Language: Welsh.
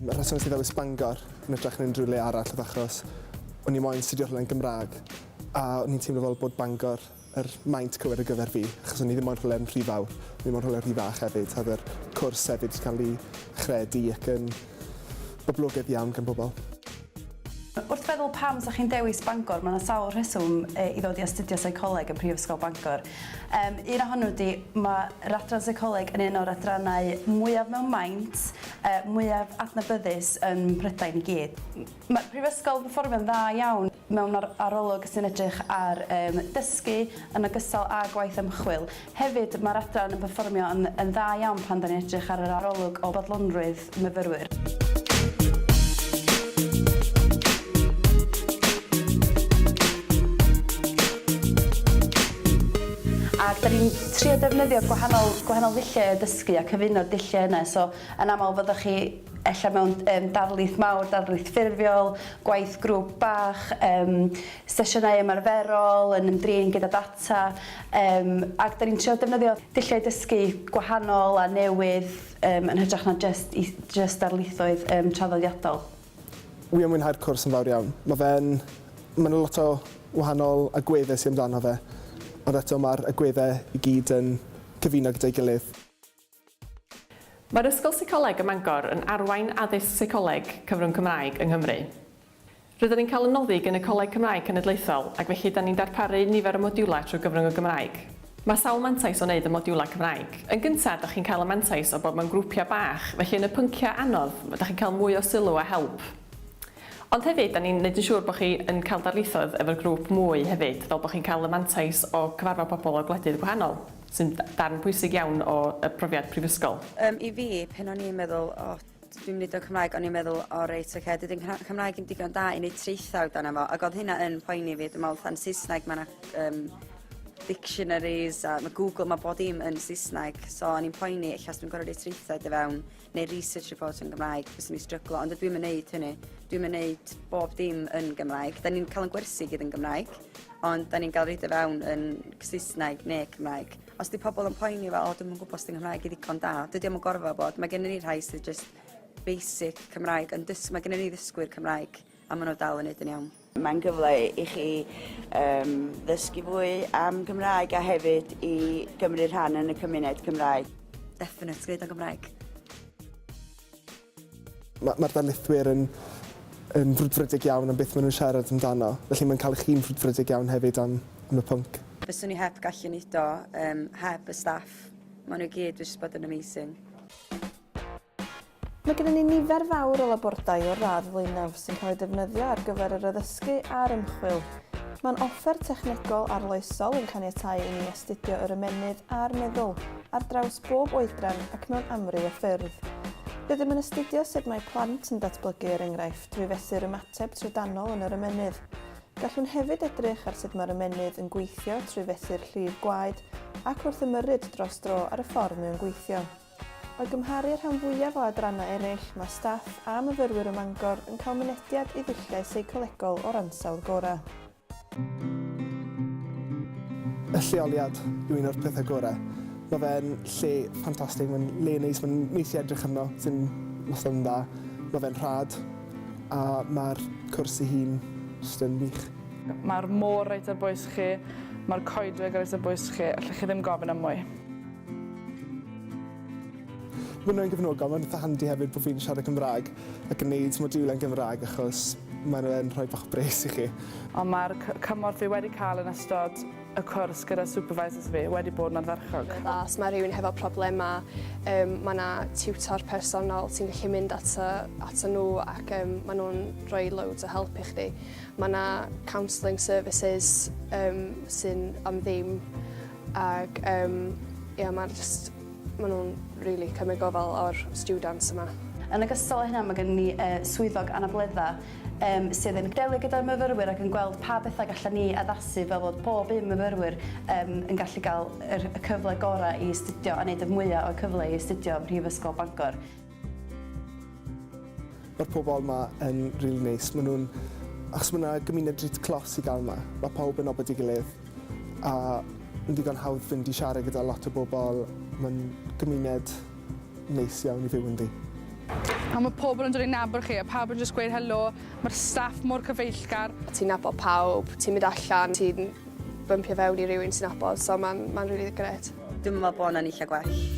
Y rheswm nes i ddewis Bangor yn hytrach na unrhyw le arall oedd achos o'n i moyn astudio rhywle yn Gymraeg a o'n i'n teimlo fel bod Bangor yr maint cywir ar gyfer fi achos o'n i ddim moyn rhywle yn rhy fawr, o'n i moyn rhywle rhy fach hefyd a oedd yr cwrs hefyd 'di cael ei achredu ac yn boblogaidd iawn gan bobl. Wrth feddwl pam 'sa chi'n dewis Bangor, mae 'na sawl rheswm i ddod i astudio seicoleg yn Prifysgol Bangor. Yym, un ohonyn nhw ydi, mae'r adran seicoleg yn un o'r adrannau mwyaf mewn maint, yy mwyaf adnabyddus yn Mhrydain i gyd. Mae'r Prifysgol yn perfformio'n dda iawn mewn ar- arolwg sy'n edrych ar yym dysgu yn ogystal â gwaith ymchwil. Hefyd, mae'r adran yn perfformio yn yn dda iawn pan 'dan ni'n edrych ar yr arolwg o fodlonrwydd myfyrwyr. Ac 'dan ni'n trio defnyddio gwahanol gwahanol ddulliau o dysgu a cyfuno'r dulliau yna so yn aml fyddwch chi ella mewn yym darlith mawr, darlith ffurfiol, gwaith grŵp bach, yym sesiynau ymarferol yn ymdrin gyda data yym ac 'dan ni'n trio defnyddio dulliau dysgu gwahanol a newydd yym yn hytrach na jyst i jyst darlithoedd yym traddodiadol. Wi yn mwynhau'r cwrs yn fawr iawn. Ma' fe'n... Ma' 'na lot o wahanol agwedde sy amdano fe, ond eto ma'r agwedde i gyd yn cyfuno gyda'i gilydd. Mae'r Ysgol Seicoleg ym Mangor yn arwain addysg seicoleg cyfrwng Cymraeg yng Nghymru. Rydyn ni'n cael ein noddi gan y Coleg Cymraeg Cenedlaethol ac felly 'dan ni'n darparu nifer o modiwlau trwy gyfrwng y Gymraeg. Mae sawl mantais o wneud y modiwlau Cymraeg. Yn gyntaf, 'dach chi'n cael y mantais o bod mewn grwpiau bach, felly yn y pynciau anodd, 'dach chi'n cael mwy o sylw a help. Ond hefyd, 'dan ni'n neud yn siŵr bod chi yn cael darlithoedd efo'r grŵp mwy hefyd, fel bod chi'n cael y mantais o cyfarfod pobl o gwledydd gwahanol. sy'n darn pwysig iawn o y profiad prifysgol. Yym i fi, pan o'n i'n meddwl, o, dwi'n mynd i neud o'n Cymraeg, o'n i'n meddwl, o reit, oce, dydy'n Cymraeg yn digon da i neud traethawd arno fo, ac oedd hynna yn poeni fi, dwi'n meddwl, fatha'n Saesneg, mae 'na um, dictionaries a mae Google, mae bob dim yn Saesneg, so o'n i'n poeni, ella os dwi'n gorfod neud traethawd i fewn, neu research report yn Gymraeg, fyswn i'n stryglo, ond dwi ddim yn neud hynny. Dwi'm yn neud bob dim yn Gymraeg. Da ni'n cael yn gwersi gyd yn Gymraeg, ond da ni'n cael reid o fewn yn Saesneg neu Cymraeg. Os di pobl yn poeni fel, o, dwi'm yn gwybod os di'n Nghymraeg i ddigon da, dydy o'm yn gorfod bod. Mae gennym ni rhai sydd just basic Cymraeg, yn dys mae gennym ni ddysgwyr Cymraeg, a maen nhw dal yn neud yn iawn. Mae'n gyfle i chi um, ddysgu fwy am Gymraeg a hefyd i gymryd rhan yn y cymuned Cymraeg. Definite, gwneud o'n Gymraeg. Mae'r ma darlithwyr yn, yn frwdfrydig iawn am beth maen nhw'n siarad amdano, felly mae'n cael chi'n frwdfrydig iawn hefyd am, am y pwnc. Fyswn i heb gallu neud o, um, heb y staff. Maen nhw i gyd jyst bod yn amazing. Mae gennym ni nifer fawr o labordai o'r radd flaenaf sy'n cael eu defnyddio ar gyfer yr addysgu a'r ymchwil. Mae'n offer technegol arloesol yn caniatáu i ni astudio yr ymennydd a'r meddwl ar draws bob oedran ac mewn amryw o ffyrdd. Rydym yn astudio sut mae plant yn datblygu er enghraifft drwy fesur ymateb trydanol yn yr ymennydd. Gallwn hefyd edrych ar sut mae'r ymennydd yn gweithio trwy fesur llif gwaed ac wrth ymyrryd dros dro ar y ffordd mae o'n gweithio. O'i gymharu â'r rhan fwyaf o adrannau eraill, mae staff a myfyrwyr ym Mangor yn cael mynediad i ddulliau seicolegol o'r ansawdd gorau. Y lleoliad yw un o'r pethau gorau. Mae fe'n lle ffantastig, mae'n le neis, mae'n neis i edrych arno, sy'n wastad yn dda. Mae fe'n rhad a mae'r cwrs ei hun jyst yn wych. Mae'r môr reit ar bwys chi, mae'r coedwig reit ar bwys chi, allwch chi ddim gofyn am mwy. Mae nhw'n gefnogol, mae'n eitha handi hefyd bod fi'n siarad Cymraeg ac yn neud modiwlau yn Gymraeg achos maen nhw'n rhoi bach o bres i chi. Ond mae'r cymorth fi wedi cael yn ystod y cwrs gyda supervisors fi wedi bod yn ardderchog. Os mae rhywun hefo problemau, um, mae yna tiwtor personol ti'n gallu mynd ato, ato nhw ac um, maen nhw'n rhoi loads o help i chdi. Mae yna counselling services um, sy'n am ddim Ac yym ia ma'r jyst ma' nhw'n rili cymryd gofal o'r stiwdants yma. Yn ogystal â hynna mae gennym ni yy swyddog anabledda yym sydd yn delio gyda'r myfyrwyr ac yn gweld pa bethau gallan ni addasu fel bod pob un myfyrwyr yym yn gallu gael yr y cyfle gorau i astudio a neud y mwya o'r cyfle i astudio ym Mhrifysgol Bangor. Mae'r pobl 'ma yn rili neis. Maen nhw'n... Achos mae 'na gymuned reit clos i gael 'ma. Mae pawb yn nabod ei gilydd a mae'n ddigon hawdd fynd i siarad gyda lot o bobl. Mae'n gymuned neis iawn i fyw ynddi. A mae pobl yn dod i nabod chi a pawb yn jyst gweud helo, mae'r staff mor cyfeillgar. Ti'n nabod pawb, ti'n mynd allan, ti'n bympio fewn i rywun ti'n nabod, so mae'n ma rili grêt. Dwi'm yn meddwl bod 'na nunlla gwell.